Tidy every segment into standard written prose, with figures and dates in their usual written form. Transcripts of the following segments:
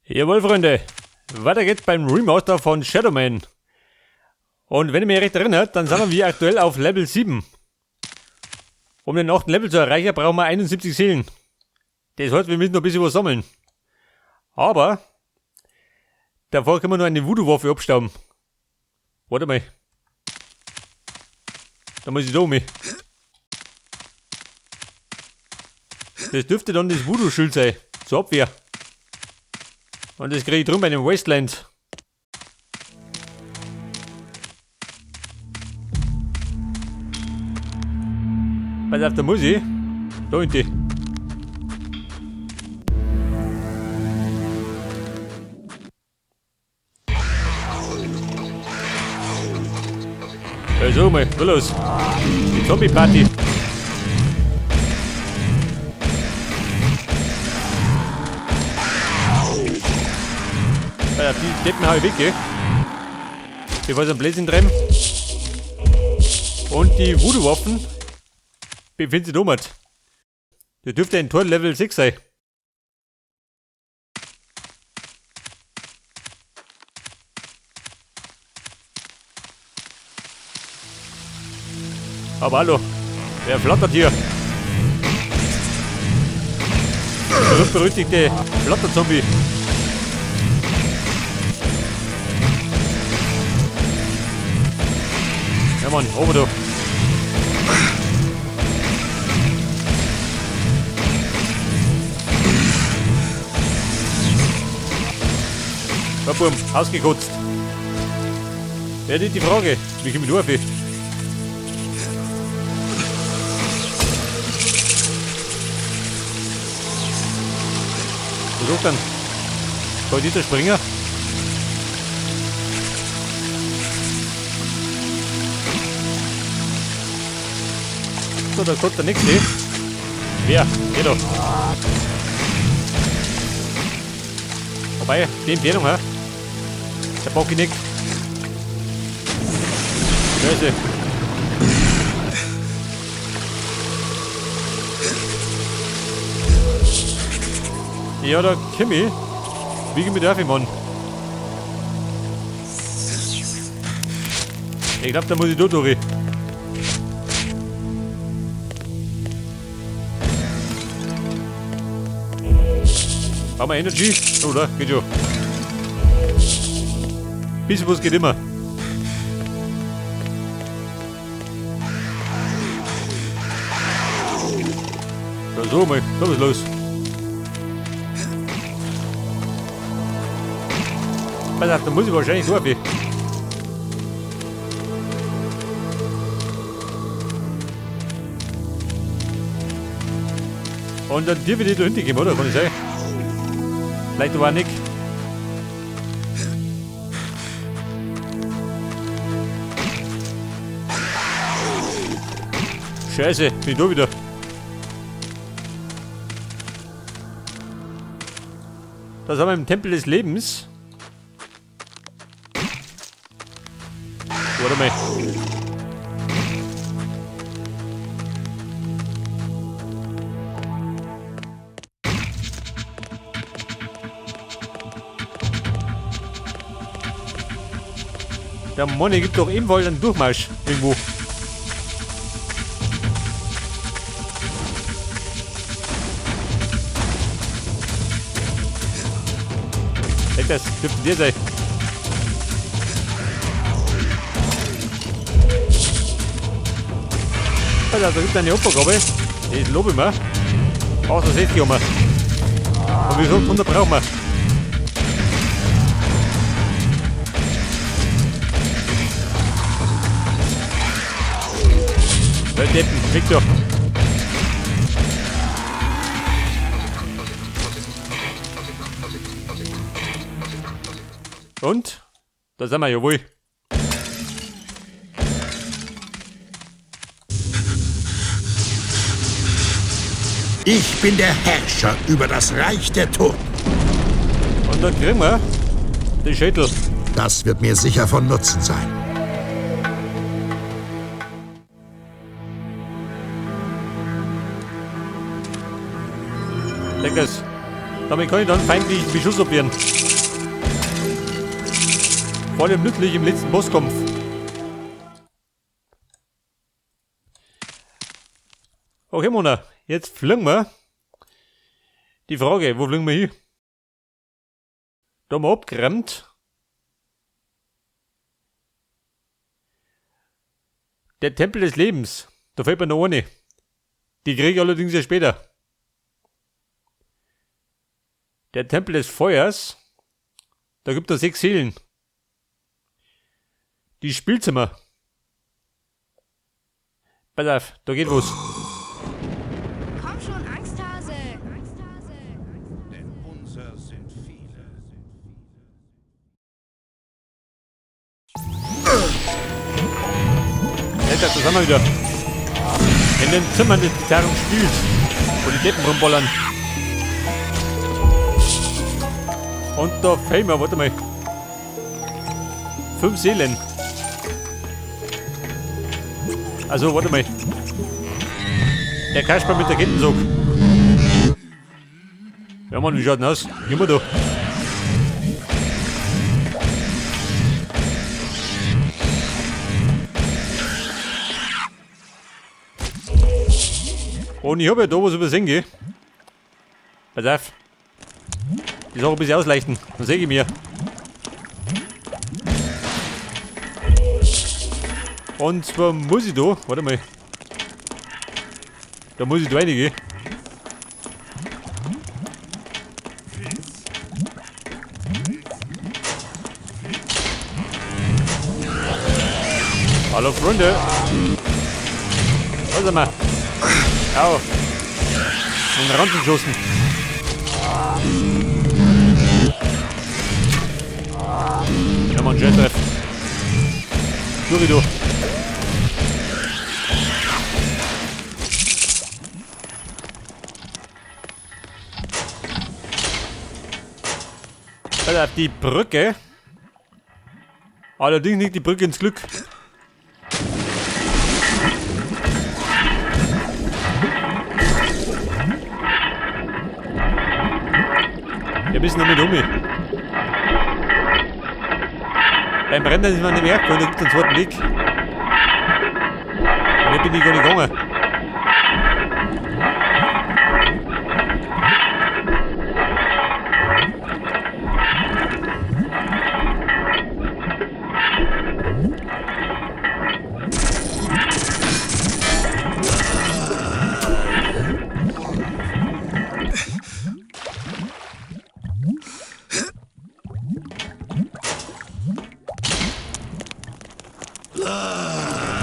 Jawohl, Freunde, weiter geht's beim Remaster von Shadowman. Und wenn ihr mich recht erinnert, dann sind wir aktuell auf Level 7. Um den 8. Level zu erreichen, brauchen wir 71 Seelen. Das heißt, wir müssen noch ein bisschen was sammeln. Aber davor können wir noch eine Voodoo-Waffe abstauben. Warte mal. Da muss ich da um. Das dürfte dann das Voodoo-Schild sein. Zur Abwehr. Und das kriege ich drum bei dem Wasteland. Pass auf, da muss ich. Da hinten. Ja, so mal, los. Die Zombie-Party. Ja, die Deppen hau ich weg, gell? Bevor sie einen Blödsinn treiben. Und die Voodoo-Waffen befinden sich da. Der dürfte ein Tor Level 6 sein. Aber hallo, wer flattert hier? Der berüchtigte Flatterzombie. Ja Mann, oben da. Ja, Bum, ausgekotzt. Ja, die Frage, wie komme ich da auf? Was ist denn? Kann ich da springen? So, da kommt der nächste. Wer? Geh doch. Wobei, die Empfehlung, hä? Der bock ich nicht. Scheiße. Ja, da komm ich. Wie komm ich da auf, Mann? Ich glaub, da muss ich da durch. Haben wir Energy? Oder? Geht schon. Bisschen was geht immer. Ja, so mal, da ist los. Pass auf, da muss ich wahrscheinlich durch. Und dann dir wird ich da hinten gehen, oder? Kann ich sein? Vielleicht aber auch nicht. Scheiße, bin ich da wieder. Da sind wir im Tempel des Lebens. Warte mal. Der Money gibt doch ebenfalls einen Durchmarsch irgendwo. Das dürfte dir sein. Also, da gibt es eine Opfergabe. Das lobe ich mir. 68 haben wir. Und wie gesagt, 100 brauchen wir. Deppen, weg da. Und? Da sind wir, jawohl. Ich bin der Herrscher über das Reich der Toten. Und dann kriegen wir den Schädel. Das wird mir sicher von Nutzen sein. Das. Damit kann ich dann feindlichen Beschuss abwehren. Vor allem nützlich im letzten Bosskampf. Okay, Mona, jetzt fliegen wir. Die Frage, wo fliegen wir hin? Da haben wir abgeräumt. Der Tempel des Lebens. Da fällt mir noch eine. Die kriege ich allerdings ja später. Der Tempel des Feuers. Da gibt es 6 Seelen. Die Spielzimmer. Pass auf, da geht was. Komm schon, Angsthase. Denn unser sind viele. Alter, da sind wir wieder. In den Zimmern des bizarren Spiels, wo die Deppen rumbollern. Und da fehlen wir, warte mal. 5 Seelen. Also, warte mal. Der Kasper mit der Kettensog. Ja Mann, wie schaut denn aus? Gehen wir da. Und ich hab ja da was übersehen, gell? Pass auf. Die Sache ein bisschen ausleichten. Dann seh ich mir. Und zwar muss ich da, warte mal. Da muss ich da reingehen. Hallo Freunde. Was haben wir? Au. Und Ranzen geschossen. Ja, Mann, Scheißdreck. Durch, du. Alter, die Brücke. Allerdings nicht die Brücke ins Glück. Wir müssen noch mit um. Beim Brennen ist man nicht mehr gekommen, da gibt es einen zweiten Weg. Und hier bin ich gar nicht gegangen.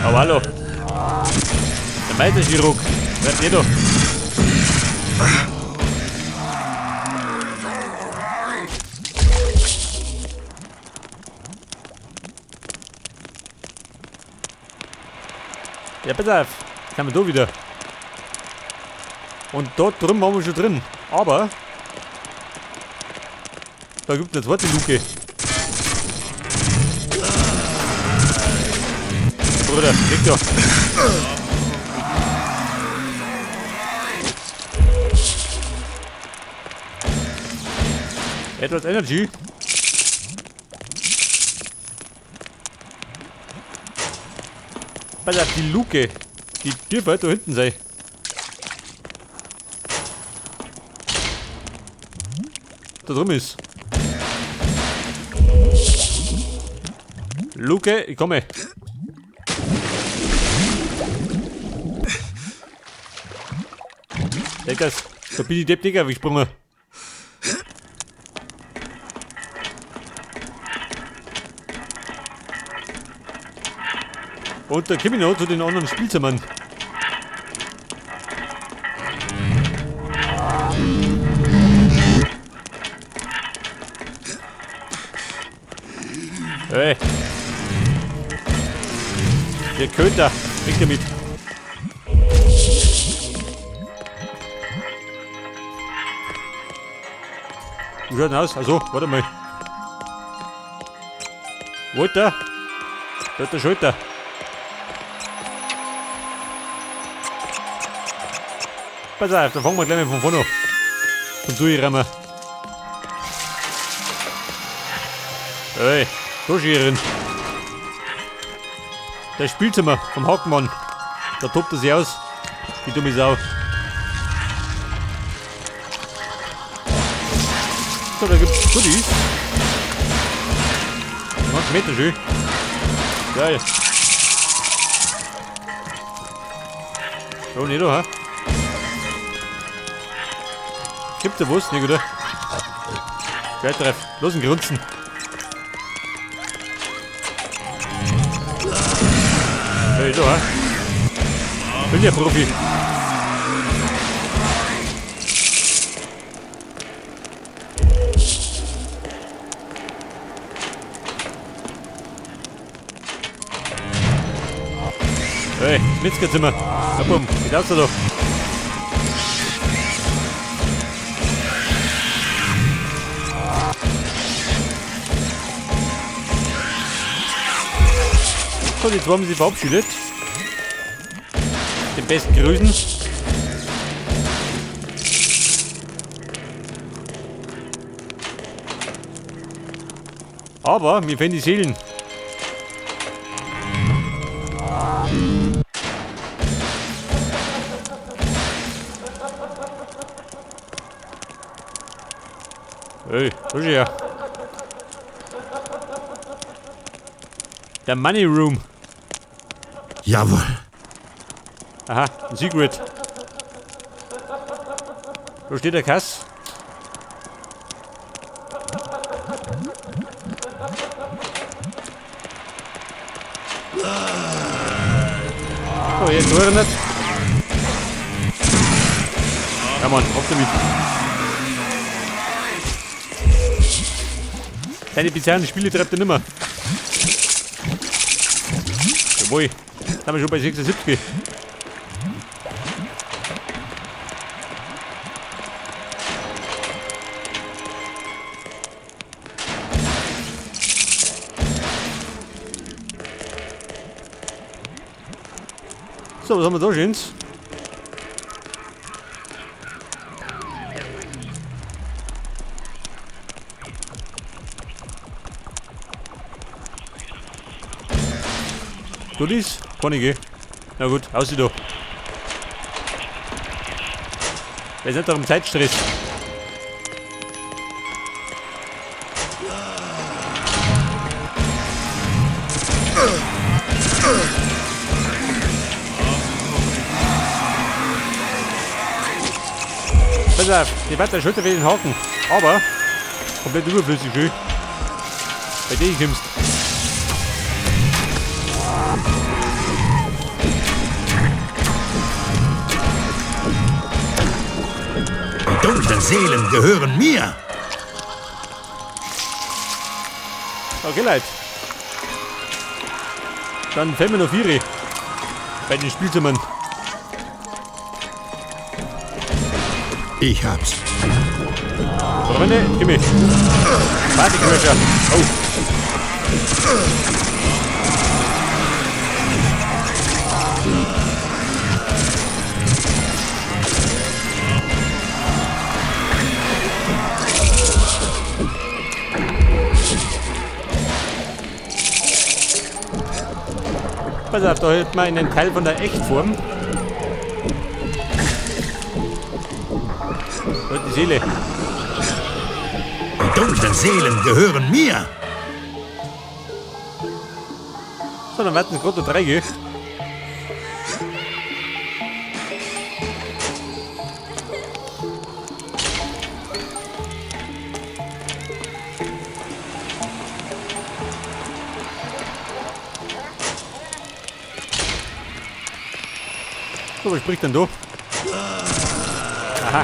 Aber hallo. Der Meisterchirurg. Bleibt ihr da? Ja, pass auf. Jetzt sind wir da wieder. Und dort drüben waren wir schon drin. Aber da gibt es eine zweite Luke. Bruder, leg doch. Etwas Energy. Pass auf, die Luke. Die dürfte da hinten sein. Da drüben ist. Luke, ich komme. Leckers, da bin ich Depp, Digga, wie gesprungen. Und da komme ich noch zu den anderen Spielzimmern. Hey. Der Köter, weg damit. Wie schaut denn aus? Achso, warte mal. Walter? Da hat der Schalter. Pass auf, da fangen wir gleich mal von vorne an. Zum Durchräumen. Ey, Duschierin. Das Spielzimmer vom Hackmann. Da tobt er sich aus. Die dumme Sau. So, da gibt's Goodies. 20 Meter schön. Geil. So, nicht da, hä? Gibt's da was? Nicht, oder? Geil, treff. Los, ein Grunzen. Hey, da, hä? Bin ja Profi. Hey, Metzgerzimmer. Na bumm, geht aus da doch. So, die zwei haben sich verabschiedet. Den besten Grüßen. Aber mir fehlen die Seelen. Hey, wo ist er? Der Money Room. Jawohl. Aha, ein Secret. Wo steht der Kass? So, jetzt höre ich nicht. Ja Mann, auf damit. Deine bizarren Spiele treibt er nimmer. Jawohl, jetzt sind wir schon bei 76. So, was haben wir da schönes? Du liest? Kann ich gehen. Na gut, aus da. Wir sind doch im Zeitstress. Pass auf, die weiter Schulter will den Haken. Aber komplett überflüssig schön. Bei dir kommst. Die dunklen Seelen gehören mir. Okay, Leute. Dann fehlen mir noch 4 bei den Spielzimmern. Ich hab's. Freunde, gib mir. Partycrasher. Oh. Pass auf, da hält man einen Teil von der Echtform. Da ist die Seele. Die dunklen Seelen gehören mir. So, dann warten gerade noch 3, gell? So, was spricht denn da? Aha.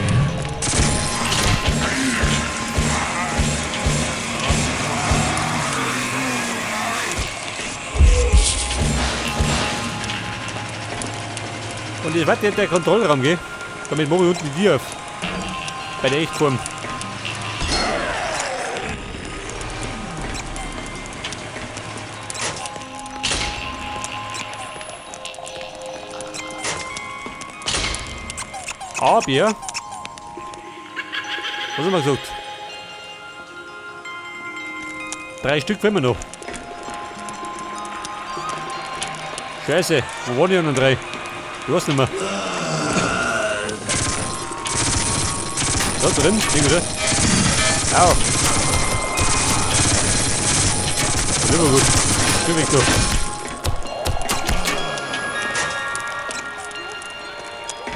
Und jetzt warte, der Kontrollraum, gell? Damit mache ich unten die Tür auf. Bei der Echtform. Aber, was haben wir gesagt? 3 Stück fehlen mir noch. Scheiße, wo waren die anderen 3? Ich weiß nicht mehr. Da drin, Ding, oder? Au! Das ist gut. Geh weg da.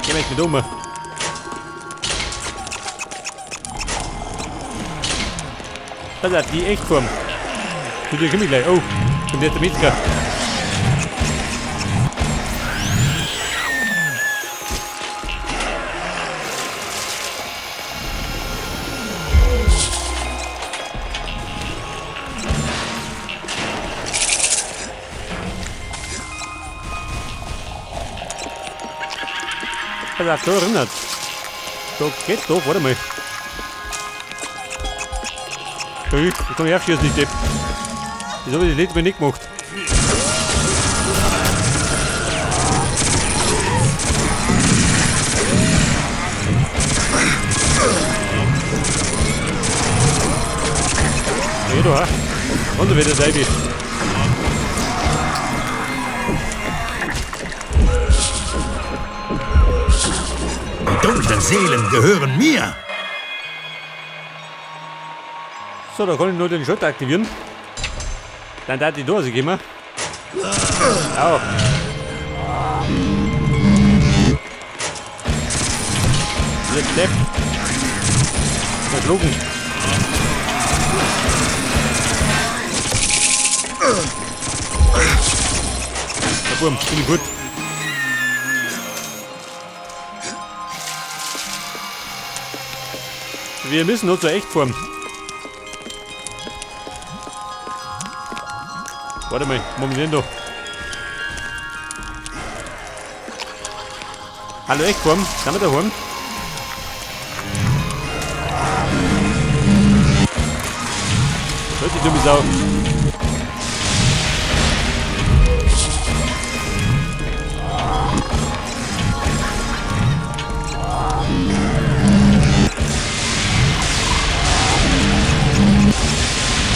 Geh weg mit um. Pass auf, die Echtform. Zu dir komme ich gleich. Oh, und der Metzger. Pass auf, da erinnert. Da geht doch, warte mal. Ich kann mich aufschießen, nicht Depp. Das habe ich das letzte Mal nicht gemacht. Geh doch, ha? Und wieder selbe. Die dunklen Seelen gehören mir. So, da kann ich nur den Schalter aktivieren. Dann darf die Dose gehen. Au. Dieser Depp. Verschlucken. Na Burm, bin ich gut. Wir müssen nur zur Echtform. Warte mal, Moment da. Hallo Echtform, sind wir daheim? Hört die dumme Sau.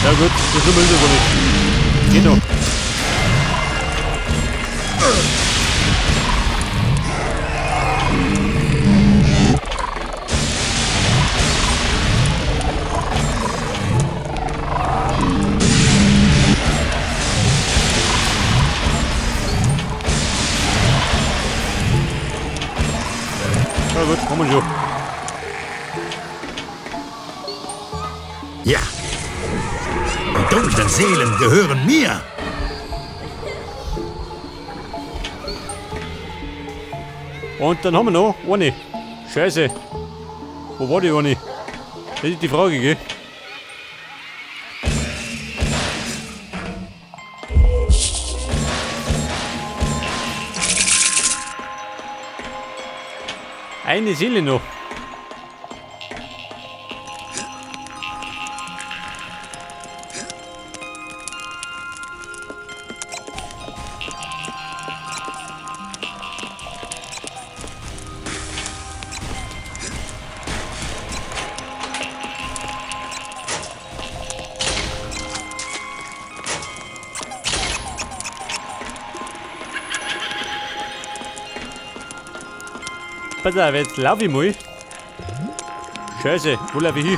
Ja gut, das ist immer so nicht. Geht noch. Ja gut, kommen wir schon. Ja. Die dunklen Seelen gehören mir. Und dann haben wir noch eine. Scheiße. Wo war die eine? Das ist die Frage, gell? Eine Seele noch. Pass auf, jetzt lauf ich mal. Scheiße, wo lauf ich hin?